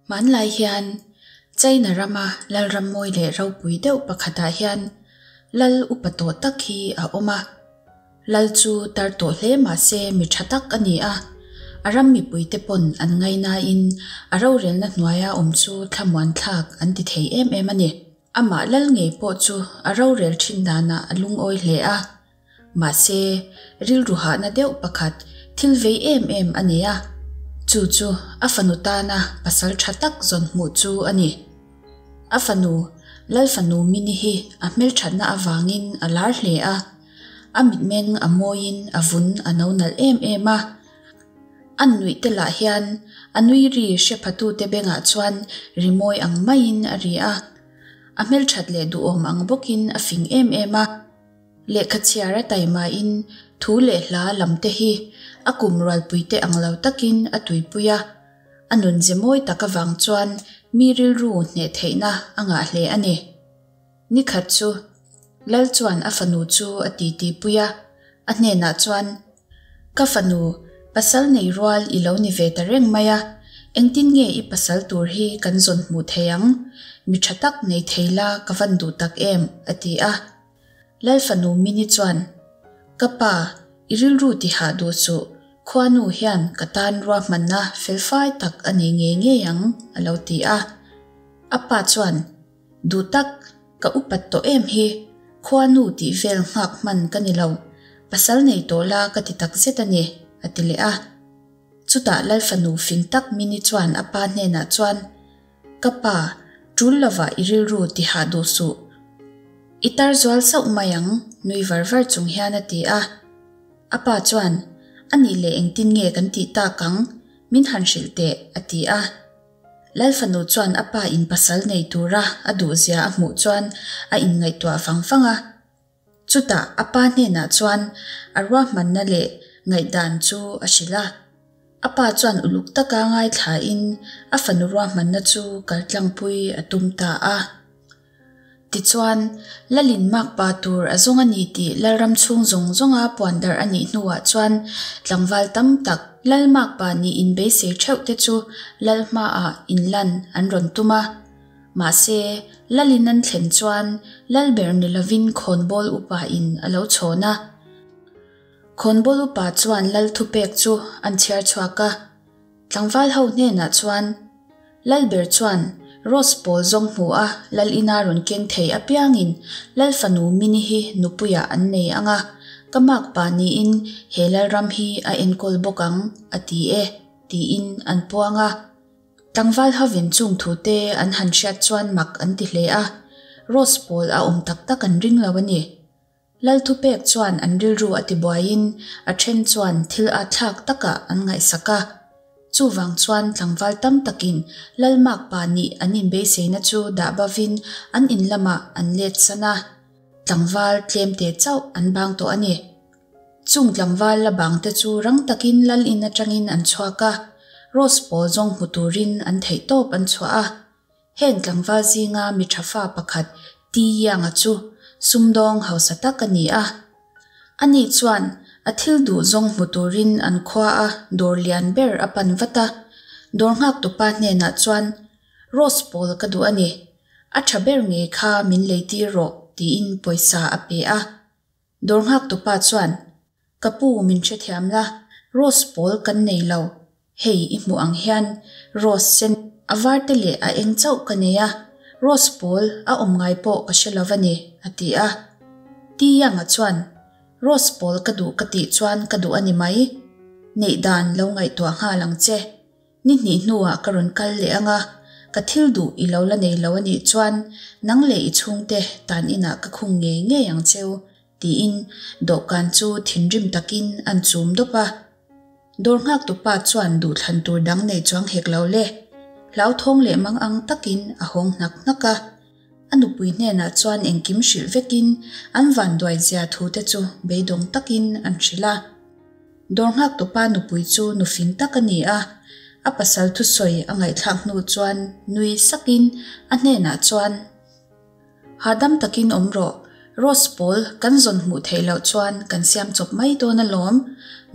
Hmanlai hian China rama lalram mawi leh ropui deuh pakhatah hian lal upa tawh tak hi a awm a. Lal chu tar tawh hle mah se mi tha tak a ni a, a ram mipuite pawn an ngainain a rorelna hnuaia awm chu thlamuan thlak an ti thei em em a ni. Amah lal ngei pawh chu a rorel thin danah a lungawi hle a. Mahse, rilru hahna deuh pakhat thil vei em em a nei a, chu chu a fanu tana pasal tha tak zawn hmuh chu a ni. A fanu, Lal fanu Mini hi a hmelthatna avangin a lar hle a, a mitmeng a mawiin a vun a no nalh em em a. An nuih te lah hian a nui ri hre phatute bengah chuan ri mawi ang maiin a ri a, a hmelthat leh duhawm ang bawkin a fing em em a. Lehkha chhiar a taimain thu leh hla lam te hi a kum rualpuite ang lo takin a tuipui a, a nun ze mawi tak avang chuan mi rilru hneh theihna a ngah hle a ni. Ni khat chu Lal chuan a fanu chu a titi pui a, a hnenah chuan, Ka fanu, pasal nei rual i lo ni ve ta reng mai a, engtin nge i pasal tur hi kan zawn hmuh thei ang? Mi tha tak nei thei la ka van duh tak em, a ti a. Lal fanu Mini chuan, Ka pa, i rilru ti hah duh suh, khuanu hian ka tan ruahmanna felfai tak a nei ngei ngei ang, a lo ti a. A pa chuan, Duh tak, ka upat tawh em hi, khuanu tih vel nghak hman ka ni lo, pasal nei tawh la ka ti tak zet a ni, a ti leh a. Chutah Lal fanu fing tak Mini chuan a pa hnenah chuan, Ka pa, tul lovah i rilru ti hah duh suh. I tar zual sauh mai ang, nui var var chung hian a ti a. A pa chuan, A nih leh engtin nge kan tih tak ang, min han hrilh teh, a ti a. Lal fanu chuan a pa in pasal nei tura a duhzia a hmuh chuan a inngaihtuah vang vang a. Chutah a pa hnenah chuan a ruahmanna leh ngaihdan chu a hrilh a. A pa chuan uluk taka ngaithlain a fanu ruahmanna chu kaltlangpui a tum ta a. Tichuan, Lalin makpa tur a zawng a ni tih Lalram chhung zawng zawnga puan darh a nih hnuah chuan tlangval tam tak Lal makpa nih inbeisei theuh te chu Lal hmaah inlan an rawn tum a. Mahse, Lalin an thlen chuan Lalber ni lovin khawnbawl upain a lo chhawn a. Khawnbawl upa chuan Lal thupek chu an chhiar chhuak a. Tlangval ho hnenah chuan Lalber chuan Rose pawl zawng hmu a Lal ina rawn keng thei apiangin Lal fanu Mini hi nupuiah an nei ang a, ka makpa niin he Lalram hi a enkawl bawk ang, a ti e, tiin an puang a. Tlangval hovin chung thute an han hriat chuan mak an ti hle a, Rose pawl a awm tak tak an ring lo a ni. Lal thupek chuan an rilru a tibuaiin a then chuan thil a thlak takah an ngaihsak a. Chuvang chuan tlangval tam takin Lal makpa nih an inbeiseina chu dah bavin an in lamah an let san a. Tlangval tlemte chauh an bang tawh a ni. Chung tlangval la bangte chu rang takin Lal in atangin an chhuak a, Rose pawl zawng hmu turin an theihtawp an chhuah a. Heng tlangval zinga mi tha fa pakhat Ti Yang-a chu sumdawng hausa tak a ni a. Ani chuan a thil duh zawng hmu turin an khua a dawr lian ber a pan vat a. Dawr nghaktupa hnenah chuan, Rose pawl ka duh a ni. A tha ber ngei kha min leitir rawh, tiin pawisa a pe a. Dawr nghaktupa chuan, Ka pu min hrethiam la, rose pawl kan nei lo. Hei i hmuh ang hian rose sen a var te leh a eng chauh ka nei a, rose pawl a awm ngai pawh ka hre lo va ni, a ti a. Ti Yang-a chuan, Rose pawl ka duh ka tih chuan ka duh a ni mai. Neih dan lo ngaihtuah nghal ang che. Ni hnih hnuah ka rawn kal leh ang a, ka thil duh i lo la nei lo a nih chuan nang leh i chhungte tan inah ka khung ngei ngei ang cheu, tiin dawhkan chu thinrim takin an chum dawp a. Dawr nghaktupa chuan duhthlan tur dang nei chuang hek lo le, hlauthawng leh mang ang takin a hawng hnak hnak a. A nupui hnenah chuan engkim hrilh vekin an vanduai zia thute chu beidawng takin an hrilh a. Dawr nghaktupa nupui chu nufing tak a ni a, a pasal thusawi a ngaihthlak hnu chuan nui sakin a hnenah chuan, Hahdam takin awm rawh, Rose pawl kan zawn hmuh theih loh chuan kan siam chawp mai dawn alawm,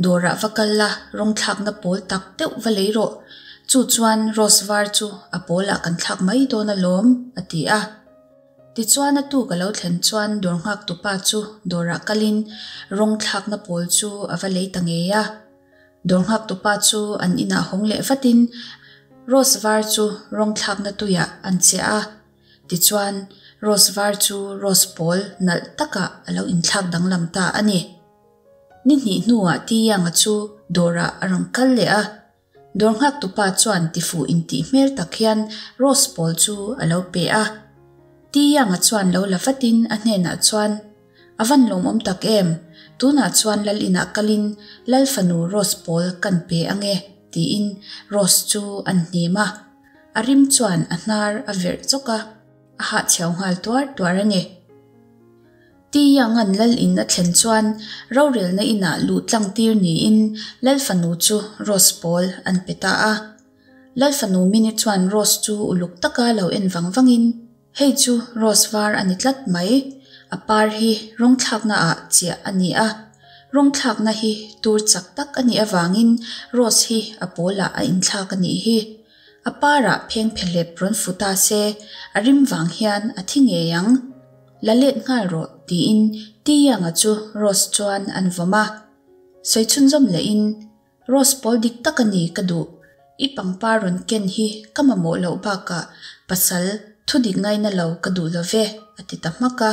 dawrah va kal la, rawng thlakna pawl tak deuh va lei rawh. Chu chuan rose var chu a pawlah kan thlak mai dawn alawm, a ti a. Tichuan a tuk a lo thlen chuan dawr nghaktupa chu dawrah kalin rawng thlakna pawl chu a va lei ta ngei a. Dawr nghaktupa chu an inah hawng leh vatin rose var chu rawng thlakna tuiah an chiah a. Tichuan rose var chu rose pawl nalh takah a lo inthlak danglam ta a ni. Ni hnih hnuah Tiyanga chu dawrah a rawn kal leh a. Dawr nghaktupa chuan tifuh intih hmel tak hian rose pawl chu a lo pe a. Tiyanga chuan lo la vatin a hnenah chuan, A van lawmawm tak em? Tunah chuan lal inah kalin lal fanu rose pawl kan pe ange, tiin rose chu an hnim a. A rim chuan a hnar a verh chawk a, a hahchhiau nghal tuar tuar a ni. Ti Yangan lal in a thlen chuan rorelna inah luh tlang tir niin lal fanu chu rose pawl an pe ta a. Lal fanu Mini chuan rose chu uluk taka lo en vang vangin, Hei chu rose var a ni tlat mai, a par hi rawng thlakna ah chiah a ni a, rawng thlakna hi tur chak tak a nih avangin rose hi a pawlah a inthlak a nih hi. A parah phengphehlep rawn fu ta se, a rim vang hian a thi ngei ang. La let nghal rawh, tiin Ti Yanga chu Rose chuan an vawm a. Sawi chhunzawm lehin, Rose pawl dik tak a ni ka duh, i pangpar rawn ken hi ka mamawh loh bakah pasal thu dik ngaina lo ka duh lo ve, a ti ta hmak a.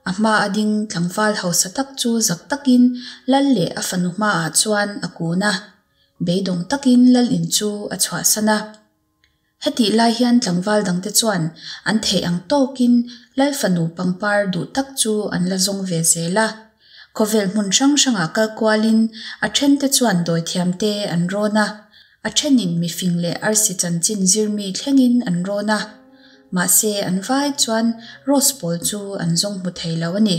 A hma a ding tlangval hausa tak chu zak takin lal leh a fanu hmaah chuan a kun a. Beidawng takin lal in chu a chhuahsan a. Hetih lai hian tlangval dangte chuan an theih ang tawkin Lal fanu pangpar duh tak chu an la zawng ve zel a. Khawvel hmun hrang hrangah kal kualin a thente chuan dawithiamte an rawn a, a thenin mifing leh arsi chanchin zirmi thlengin an rawn a. Mahse an vai chuan Rose pawl chu an zawng hmu thei lo a ni.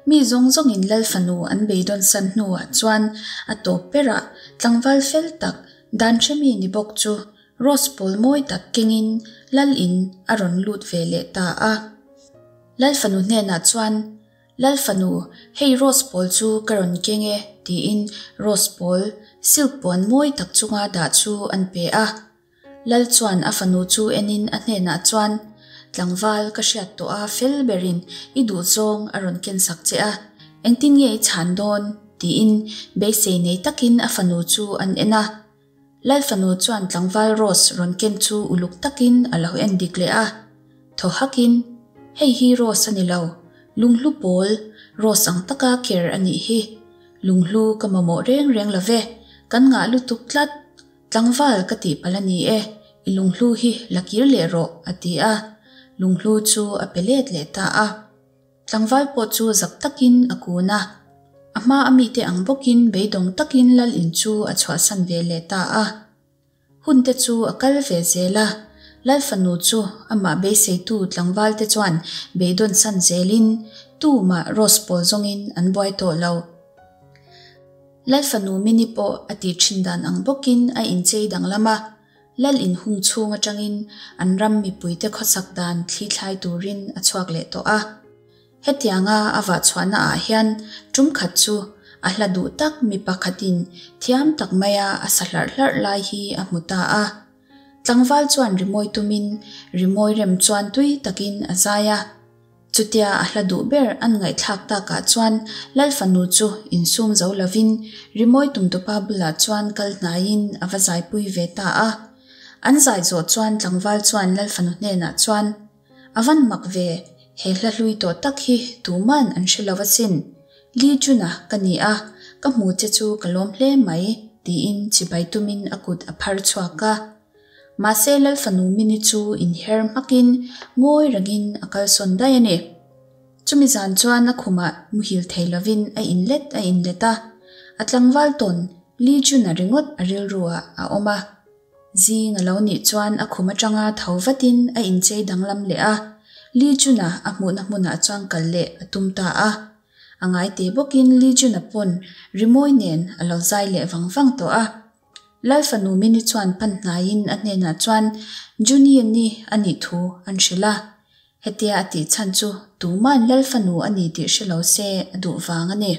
Mi zawng zawngin Lal fanu an beidawn san hnuah chuan a tawp berah tlangval fel tak Dan hremi ni bawk chu Rose pawl mawi tak kengin Lal in a rawn lut ve leh ta a. Lal fanu hnenah chuan, Lal fanu, hei Rose pawl chu ka rawn keng e, tiin Rose pawl silk puan mawi tak chunga dah chu an pe a. Lal chuan a fanu chu enin a hnenah chuan, Tlangval, ka hriat tawh a, fel berin i duhzawng a rawn kensak che a, engtin nge i chhan dawn? Tiin beisei nei takin a fanu chu an en a. Lal fanu chuan tlangval Rose rawn ken chu uluk takin a lo en dik leh a. Thaw hakin, Hei hi Rose a ni lo, lunghlu pawl, Rose ang taka ker a nih hi. Lunghlu ka mamawh reng reng lo ve, kan ngah lutuk tlat. Tlangval ka tih palh a ni e, i lunghlu hi la kir leh rawh, a ti a. Lunghlu chu a pe let leh ta a. Tlangval pawh chu zak takin a kun a. A hma a mite ang bawkin beidawng takin lal in chu a chhuahsan ve leh ta a. Hun te chu a kal ve zel a. Lal fanu chu amah beiseitu tlangval te chuan beidawn san zelin tumah Rose pawl zawngin an buai tawh lo. Lal fanu Mini pawh a tih thin dan ang bawkin a inchei danglam a. Lal in hung chhung atangin an ram mipuite khawsak dan thli thlai turin a chhuak leh tawh a. Hetianga a vah chhuahna ah hian tum khat chu a hla duh tak mi pakhatin thiam tak maia a sa hlarh hlarh lai hi a hmu ta a. Tlangval chuan rimawi tumin rimawi rem chuan tui takin a zai a. Chutia a hla duh ber an ngaihthlak takah chuan Lal fanu chu insum zo lovin rimawi tumtupa bulah chuan kal hnaiin a va zaipui ve ta a. An zai zawh chuan tlangval chuan Lal fanu hnenah chuan, A van mak ve, he hla hlui tawh tak hi tuman an hre lo asin. Li Jun-a ka ni a, ka hmu che chu ka lawm hle mai, tiin chibai tumin a kut a phar chhuak a. Mahse Lal fanu Mini chu inher hmakin ngawi rengin a kalsawn daih a ni. Chumi zan chuan a khumah muhil thei lovin a inlet a inlet a, a tlangval tawn Li Jun-a ringawt a rilru ah a awm a. Zing a lo nih chuan a khum atanga tho vatin a inchei danglam leh a, Li Jun-a a hmuhna hmunah chuan kal leh a tum ta a. A ngaite bawkin Li Jun-a pawn rimawi nen a lo zai leh vang vang tawh a. Lal fanu Mini chuan pan hnaiin a hnenah chuan Junian-i a nih thu an hrilh a. Hetia a tih chhan chu tuma'n Lal fanu a ni tih hre lo se a duh vang a ni.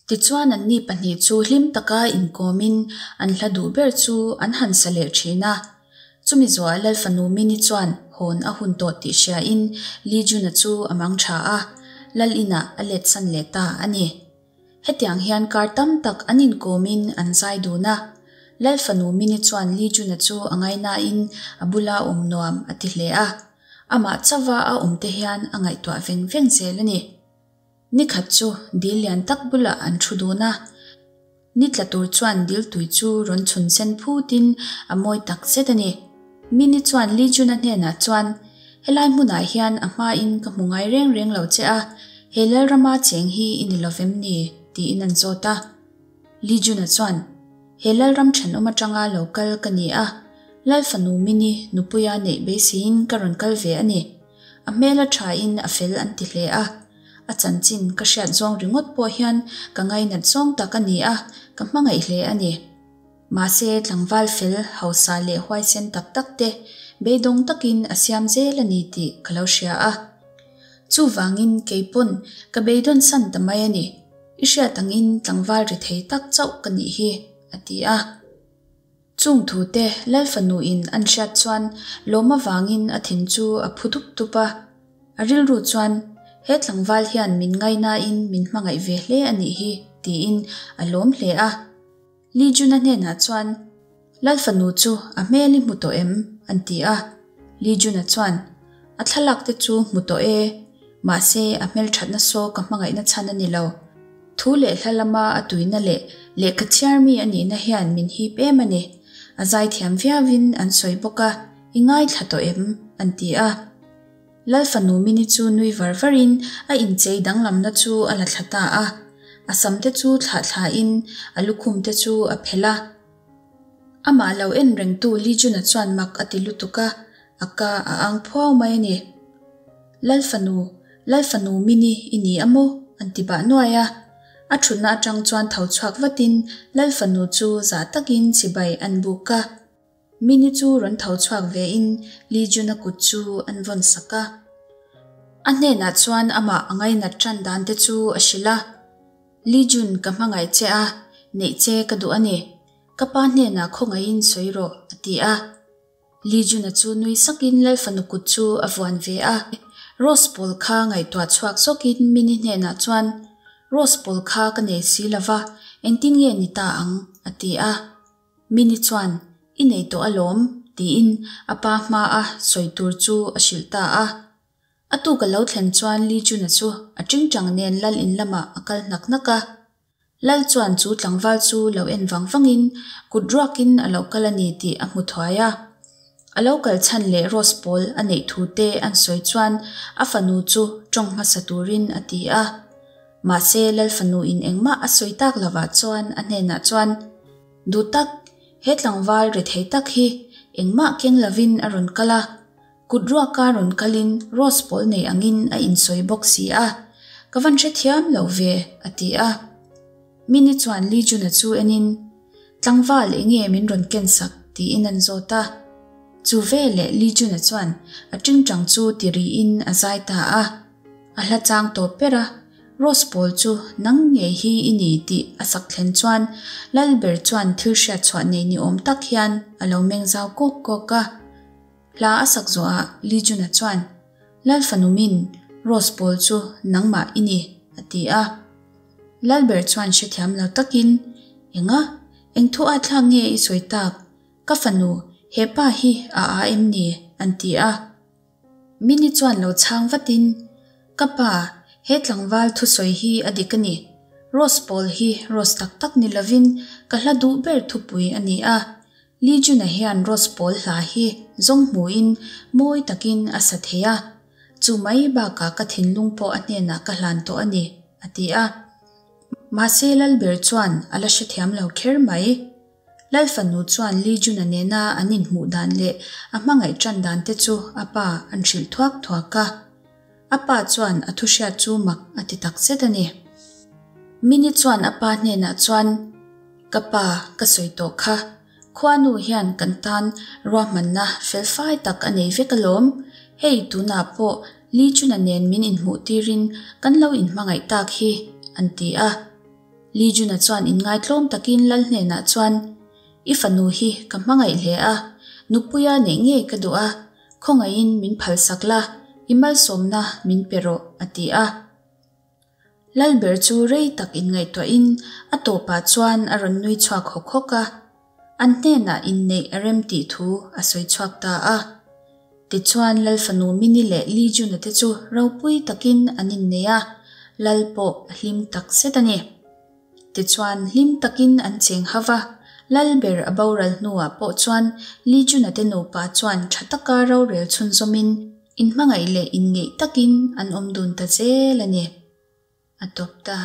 Tichuan anni pahnih chu hlim taka inkawmin an hla duh ber chu an han sa leh thin a. Chumi zuah Lal fanu Mini chuan hawn a hun tawh tih hriain Li Jun-a chu a mang tha a, Lal inah a let san leh ta a ni. Hetiang hian kar tam tak an inkawmin an zai dun a. Lal fanu Mini chuan Li Jun-a chu a ngainain a bula awm nuam a ti hle a. Amah chauva a awm te hian a ngaihtuah veng veng zel a ni. Ni khat chu dil lian tak bulah an thu dun a. Ni tla tur chuan dil tui chu rawn chhun sen phutin a mawi tak zet a ni. Mini chuan Li Jun-a hnenah chuan, Helai hmunah hian a hmain ka hmu ngai reng reng lo che a, he Lalrama cheng hi i ni lovem ni? tiin an zawt a. Li Jun-a chuan, He Lalram thenawm atanga lo kal ka ni a, Lal fanu Mini nupuia neih beiseiin ka rawn kal ve a ni. A hmel a thain a fel an ti hle a. A chanchin ka hriat zawng ringawt pawh hian ka ngainat zawng tak a ni a, ka hmangaih hle a ni. Mahse, tlangval fel, hausa leh huaisen tak tak te beidawng takin a siam zel a ni tih ka lo hria a. Chuvangin kei pawn ka beidawn san ta mai a ni. I hriat angin tlangval ri thei tak chauh ka nih hi, a ti a. Chung thute Lal fanuin an hriat chuan lawm avangin a thin chu a phu dup dup a. A rilru chuan, He tlangval hian min ngainain min hmangaih ve hle a nih hi, tiin a lawm hle a. Li Jun-a hnenah chuan, Lal fanu chu a hmel i hmu tawh em? an ti a. Li Jun-a chuan, A thlalak te chu hmu tawh e, mahse a hmelthatna saw ka hmangaihna chhan a ni lo. Thu leh hla lama a tuina leh lehkha chhiarmi a nihna hian min hip em a ni. A zaithiam viauin an sawi bawk a, I ngaithla tawh em? an ti a. Lal fanu Mini chu nui var varin a inchei danglamna chu a la thla ta a. A sam te chu thlah thlain a lukhum te chu a phelh a. Amah lo en rengtu Li Jun-a chuan mak a ti lutuk a, a ka a ang phuau mai a ni. Lal fanu, Lal fanu Mini i ni a maw? an ti bah nuai a. A thutna atang chuan tho chhuak vatin Lal fanu chu zah takin chibai an buk a. Mini chu rawn tho chhuak vein Li Jun-a kut chu an vawn sak a. A hnenah chuan amah a ngainat tan dan te chu a hrilh a. Li Jun ka hmangaih che a, neih che ka duh a ni. Ka pa hnenah khawngaihin sawi rawh, a ti a. Li Jun-a chu nui sakin Lal fanu kut chu a vuan ve a. Rose pawl kha ngaihtuah chhuak zawkin Mini hnenah chuan, Rose pawl kha ka nei si lo va, engtin nge ni ta ang? a ti a. Mini chuan, I nei tawh alawm, tiin a pa hmaa sawi tur chu a hrilh ta a. A tuk a lo thlen chuan Li Jun-a chu a tingtang nen Lal in lamah a kal hnak hnak a. Lal chuan chu tlangval chu lo en vang vangin kut ruakin a lo kal a ni tih a hmu thuai a. A lo kal chhan leh Rose pawl a neih thu te an sawi chuan a fanu chu tawng hmasa turin a ti a. Mahse Lal fanu in engmah a sawi tak lovah chuan a hnenah chuan, Duh tak, he tlangval rethei tak hi engmah keng lovin a rawn kal a. Kut ruaka rawn kalin Rose pawl nei angin a insawi bawk si a, ka van hrethiam lo ve, a ti a. Mini chuan Li Jun-a chu enin, Tlangval enge min rawn ken sak? tiin an zawt a. Chu veleh Li Jun-a chuan a tingtang chu ti riin a zai ta a. A hla chang tawp ber a, Rose pawl chu nang ngei hi i ni tih a sak thlen chuan Lalber chuan thil hriatchhuah nei ni awm tak hian a lo meng zau kawk kawk a. Hla a sak zawhah Li Jun-a chuan, Lal fanu min, Rose pawl chu nangmah i ni, a ti a. Lalber chuan hrethiam lo takin, Enga? Eng thu a thlak nge i sawi tak? Ka fanu, he pa hi a aa em ni? an ti a. Mini chuan lo chhang vatin, Ka pa, he tlangval thusawi hi a dik a ni. Rose pawl hi Rose tak tak ni lovin ka hla duh ber thupui a ni a. Li Jun-a hian Rose pawl hla hi zawng hmuin mawi takin a sa thei a, chu mai bakah ka thinlung pawh a hnenah ka hlan tawh a ni, a ti a. Mahse Lalber chuan a la hrethiam lo kher mai. Lal fanu chuan Li Jun-a nena an inhmuh dan leh a hmangaih tan dan te chu a pa an hrilh thuak thuak a. A pa chuan a thu hriat chu mak a ti tak zet a ni. Mini chuan a pa hnenah chuan, Ka pa, ka sawi tawh kha. Khuanu hian kan tan ruahmanna felfai tak a nei vek alawm. Hei, tunah pawh Li Chuna nen min inhmuh tirin kan lo inhmangaih tak hi, an ti a. Li Jun-a chuan inngaitlawm takin lal hnenah chuan, I fanu hi ka hmangaih hle a, nupuia neih ngei ka duh a, khawngaihin min phalsak la, i malsawmna min pe rawh, a ti a. Lalber chu rei tak inngaihtuahin a tawpah chuan a rawn nui chhuak hawk hawk a, an hnenah inneih a rem tih thu a sawi chhuak ta a. Tichuan Lal fanu Mini leh Li Jun-a te chu ropui takin an innei a, Lal pawh a hlim tak zet a ni. Tichuan hlim takin an cheng hauh va, Lalber a boral hnuah pawh chuan Li Jun-a te nupa chuan tha taka rorel chhunzawmin inhmangaih leh inngeih takin an awm dun ta zel a ni. A tawp ta.